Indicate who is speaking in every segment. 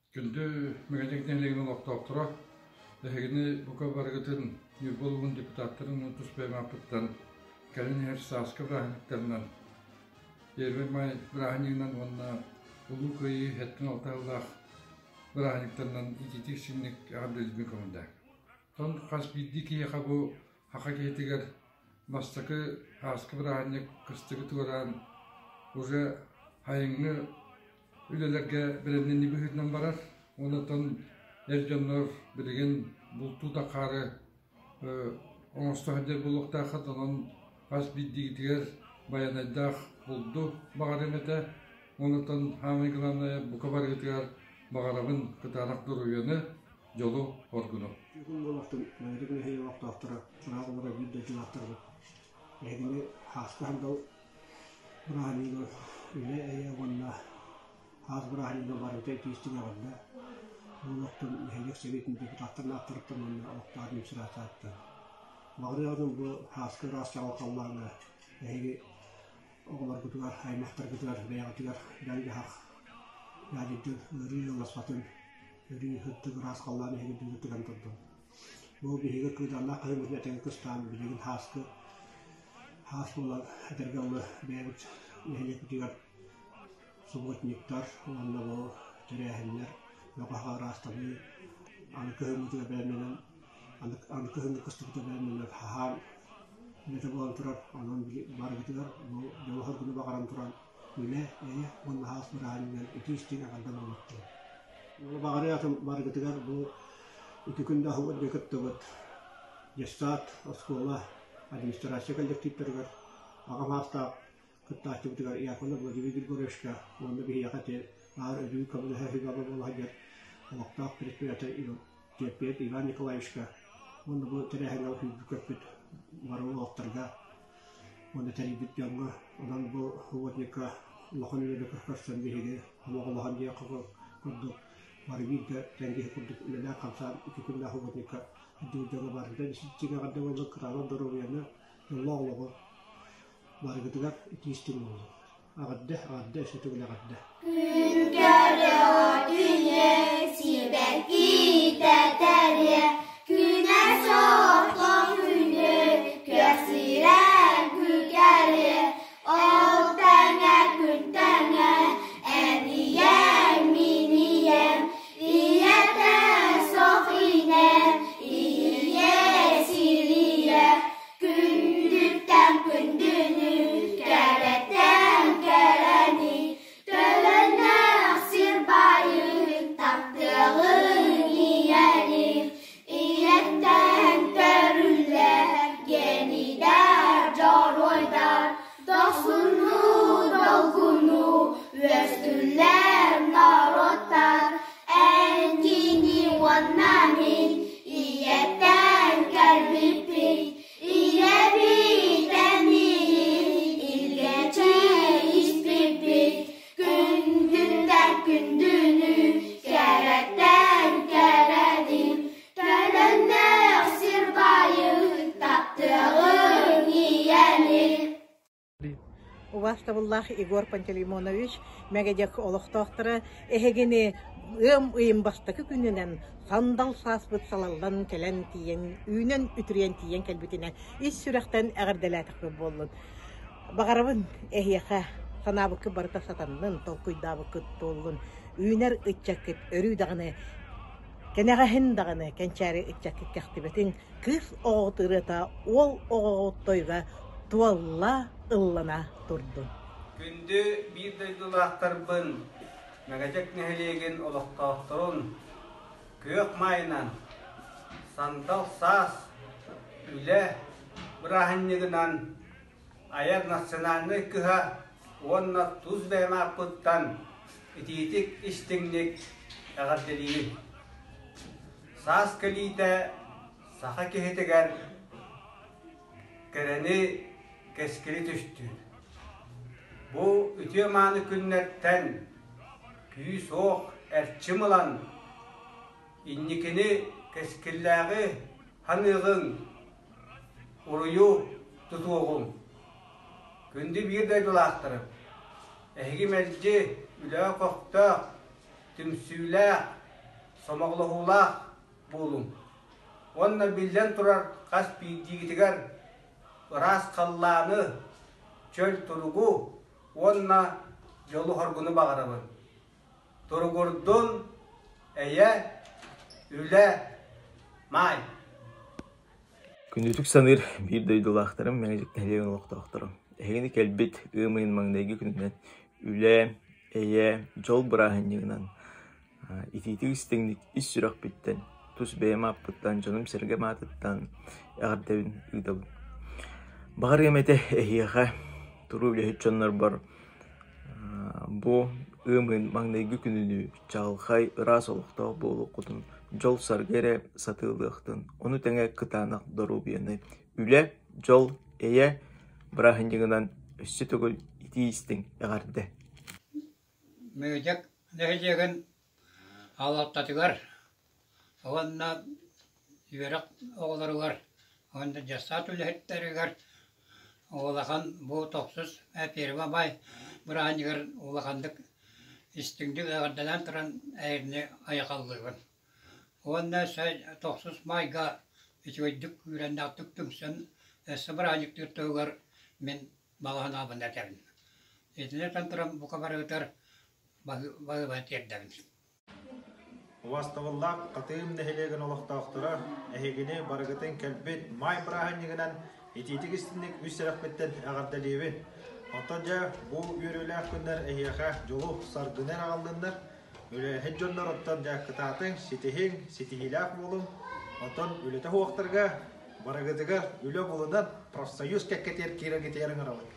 Speaker 1: Күндү Мэҥэдьэк нэһилиэгин олохтоохторо, эһигини бука барыгытын Ньурба улууһун депутаттарын тус бэйэм ааппыттан кэлин иһэр сааскы бырааһынньыктарынан, Первый май бырааһынньыгынан уонна Улуу Кыайыы 76 сыллаах бырааһынньыктарынан итиитик-синник эҕэрдэлиирбин көҥүллээҥ. Тон хас биирдии киһиэхэ бу саха киһитигэр бастакы ааскы бырааһынньык кыстыгы туораан уже сайыҥҥы үлэлэргэ бэлэмнэнии быһыытынан барар. Онтон эр дьоннор билигин бултуу тахаары оҥосто сылдьар буолуохтааххыт. Онон хас биирдиигитигэр байанайдаах булду баҕарыам этэ. Онтон саамай главное бука барыгытыгар баҕарабын кытаанах доруобуйаны, дьолу-соргуну.
Speaker 2: Күн буолуохтун Мэҥэдик нэһилиэк олохтоохторо, ыраах олорор биир дойдулаахтарбыт эһигини Һааска Сандал бырааһынньыгы үлэ эйэ уонна хаас бырааһынньыгы барыта итиистик эҕэрдэ буолуохтун нэһилиэк сэбиэтин депутаттарын ааттарыттан уонна олохтоох администрацияттан. Баҕарыаҕытын бу һааскы ыраас чаҕыл халлааҥҥа эһиги оҕолоргутугар, аймахтаргытыгар, бэйэҕитигэр дьаҥ-дьаһах дьаадьыйдын, ыарыы ыалласпатын, өрүү сырдык ыраас халлаан эһиги дууһатыгар турдун. Бу биһиги кыыдааннаах хаһыыбытын этэҥҥэ кыстаан билигин һааскы Хаас буолан этэргэ дылы бэйэбит нэһилиэкпитигэр субботниктар уонна бу тэрээһиннэр бөҕө ыраастаныы аны кыһыммытыгар бэлэмнэнэн аны кыһыҥҥы кыстыкпытыгар бэлэмнэнэн хаһаан үлэтэ буолан турар. Онон барыбытыгар бу дьолу-соргуну баҕаран туран үлэ, эйэ уонна хаас бырааһынньыгынан итии-истиҥ эҕэрдэ буолуохтун. Баҕарыатым барыгытыгар бу ити күн да аһылларга кыттыбыт детсад, оскуола администрация коллективтарыгар аҕам ааттаах кыттааччыбытыгар Яковлев Владимир Григорьевичка уонна биһиэхэ ити баар өрүү көмөлөһө сүбэҕэ буола сылдьар олохтоох предприятие Тиэрпиэт Иван Николаевичка уонна бу тэрээһиҥҥэ сүүрбүт-көппүт бары уолаттарга уонна тэрийбит дьоҥҥо онон бу субботникка улахан үлэни көрсөн биһиги сомоҕолоһон диэххэ курдук бары бииргэ тэҥ киһи курдук үлэлээн-хамсаан ити күннээх субботникка сылдьыбыт дьоҥҥо барыта дьиҥэҕэр буолла кытаанах доруобуйаны, дьоллоох олоҕу барыгытыгар итии-истиҥ буоллун. Эҕэрдэ, эҕэрдэ, өссө төгүл эҕэрдэ.
Speaker 3: Күн көрөөтүнэ сибэкки тэтэриэ, күнэ сорто күнү күөхсүрэн күкэриэ, ол тэҥэ күн тэҥэ эн ийэҥ мин ийэм, ийэтэ сох инэм, ийэ сирийэ, Күндүттэн күндүнү, кэрэттэн кэрэни, төлөннөөх сир баайын таптыаҕыҥ ийэни, ийэттэн төрүллэр генийдэр, дьоруойдар, дохсуннуу долгуну үөстүллэр норуоттар, эн кини уонна мин ийэттэн кэлбиппит, ийэбит эмиий илгэчи испиппит, күндүттэн күндүнү, кэрэттэн кэрэни, төлөннөөх сир баайын таптыаҕыҥ ийэни.
Speaker 4: Убаастабыллаах Егор Пантелеймонович, Мэгэдьэк олохтоохторо эһигини ыам ыйын бастакы күнүнэн сандал сааспыт салаллан кэлэн тиийэн, үүнэн үтүрүйэн тиийэн кэлбитинэн ис сүрэхтэн эҕэрдэлээтэхпит буоллун. Баҕарабын эһиэхэ санаабыккыт барыта сатаннын, толкуйдаабыккыт туоллун, үүнэр ыччаккыт өрүү даҕаны кэнэҕэһин даҕаны кэнчээри ыччаккыт кэхтибэтин, Кыыс оҕоҕут ырыата уол оҕоҕут тойуга туолла ыллана турдун.
Speaker 5: Күндү биир дойдулаахтарбын, Мэгэдьэк нэһилиэгин олохтоохторун күөх маайынан, сандал саас, үлэ бырааһынньыгынан айар национальнай кыһа уонна тус бэйэм ааппыттан итиитик истиҥник эҕэрдэлиибин. Саас кэлиитэ саха киһитигэр кэрэни, кэскили түстүүр. Бу үтүө-мааны күннэртэн күүс-уох эрчим ылан, инникини кэскиллээҕи ханыаҕыҥ, уруйу тутуоҕуҥ. Күндү биир дойдулаахтарым, эһиги мэлдьи үлэҕэ көхтөөх, түмсүүлээх, сомоҕолоһуулаах буолуҥ. Уонна биллэн турар хас биирдиигитигэр ыраас халлааны, чөл туругу уонна дьолу-соргуну баҕарабын. Туругурдун, эйэ, үлэ, маай!
Speaker 6: Күндүтүк саныыр биир дойдулаахтарым, Мэҥэдьик нэһилиэгин олохтоохторо. Эһигини кэлбит ыам ыйын маҥнайгы күнүнэн үлэ, эйэ, дьол бырааһынньыгынан итиитик истиҥник ис сүрэхпиттэн, тус бэйэм ааппыттан, дьонум-сэргэм аатыттан эҕэрдэбин ыытабын. Баҕарыам этэ эһиэхэ, туруу үлэһит дьоннорбор Бу ыам ыйын маҥнайгы күнүнүү чаҕылхай, ыраас олохтоох буолуоххутун дьол-саргы эрэ сатыылыахтын, ону тэҥэ кытаанах доруобуйаны, үлэ, дьол, эйэ бырааһынньыгынан өссө төгүл итии-истиҥ эҕэрдэ!
Speaker 7: Мүөдьэк нэһилиэгин алалтатыгар уонна үөрэх оҕолоругар уонна дьассаат үлэһиттэригэр улахан бу тохсус первомай бырааһынньыгар улаханнык истиҥник эҕэрдэлээн туран эһигини айхаллыыбын. Уонна тохсус маайга үчүгэйдик күүрэннээхтик түмсэн өссө бырааһынньыктыыр туһугар мин баҕа санаабын этэбин. Итини этэн туран бука барыгытыгар баһыыба тиэрдэбин.
Speaker 8: Убастабыллаах Хатыым нэһилиэгин олохтоохторо, эһигини барыгытын кэлбит маай бырааһынньыгынан итиитик истинник үс сэрэхпиттэн эҕэрдэлиибин. Оттон дьэ бу үөрүүлээх күннэр эһиэхэ дьолу, саргыны эрэ аҕаллыннар. Үлэһит дьоннор оттон дьэ кытаатыҥ, ситиһиҥ, ситиһиилээх буолуҥ. Оттон үлэтэ суохтарга барыгытыгар үлэ булунан профсоюз кэккэтигэр киирэргитигэр ыҥырабыт.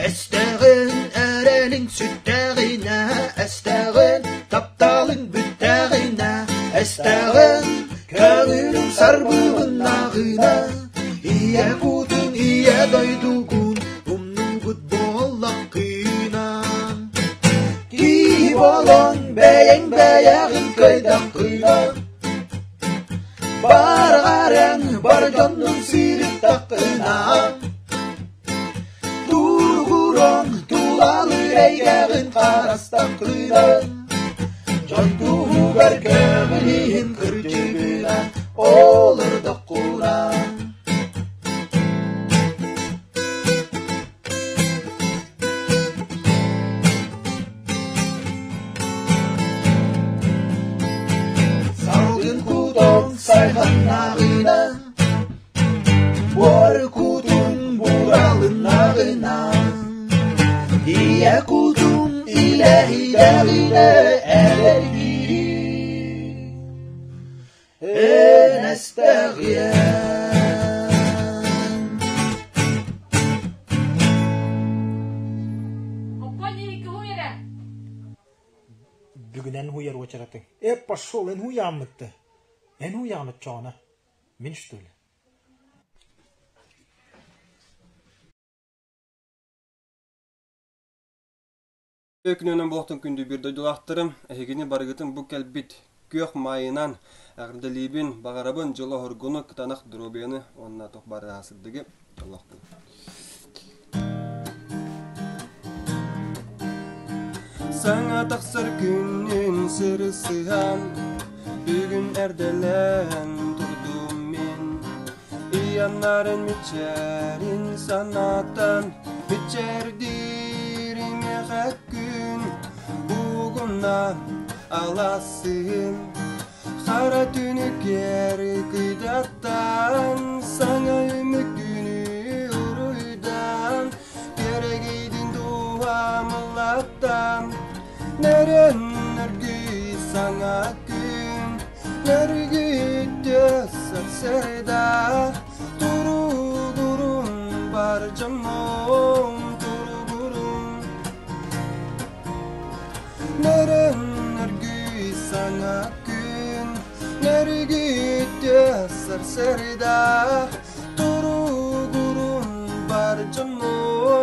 Speaker 9: Эстэҕин эрэлиҥ сүттэҕинэ, эстэҕин тапталыҥ бүттэҕинэ, эстэҕин көҥүлүҥ сарбылыннаҕына, ийэ кутун ийэ дойдугун умнубут буоллаххына. Киһи буолан бэйэҥ бэйэҕин кыайдаххына, барҕаран бар дьоннун сырыттаххына, Туругуран тулалыыр эйгэҕин харастаххынан, дьон туһугар көҥүл иһин кырдьыгынан олордоххуна. Салгын кутон сайҕаннаҕына Буор кутун буралыннаҕына, Ийэ кутун илэһидэҕинэ эрэргиир эн эстэҕиэн.
Speaker 8: Бүгүн эн уһуйар уочаратыҥ. Э, пошел, эн уһуйааммытты. Эн уһуйаҕын оччоҕуна. Мин что ли?
Speaker 10: Күнүнэн буолтун күндү биир дойдулаахтарым, эһигини барыгытын бу кэлбит күөх маайынан эҕэрдэлиибин, баҕарабын дьолу-оһоргуну, кытаанах доруобуйаны уонна туох баар сырдыгы дьоллоохпун. Саҥа тахсар күнүн сырысыһан, бүгүн эрдэлээн турдум мин. Ияннарын мичээрин санаатан, мичээрдиир миэхэ күн угунна аласын. Хара түнүкэр кыйдаттан, саҥа үмүк күнү уруйдан, Кэрэгийдин дууһамылаттан, Нэрэн нөргүй саҥа күн, Нөргүттэ сарсыарда, Туругурун бар дьоммун туругурун. Нөрэн нөргүй саҥа күн, Нөргүттэ сарсыарда, Туругурун бар дьоммун.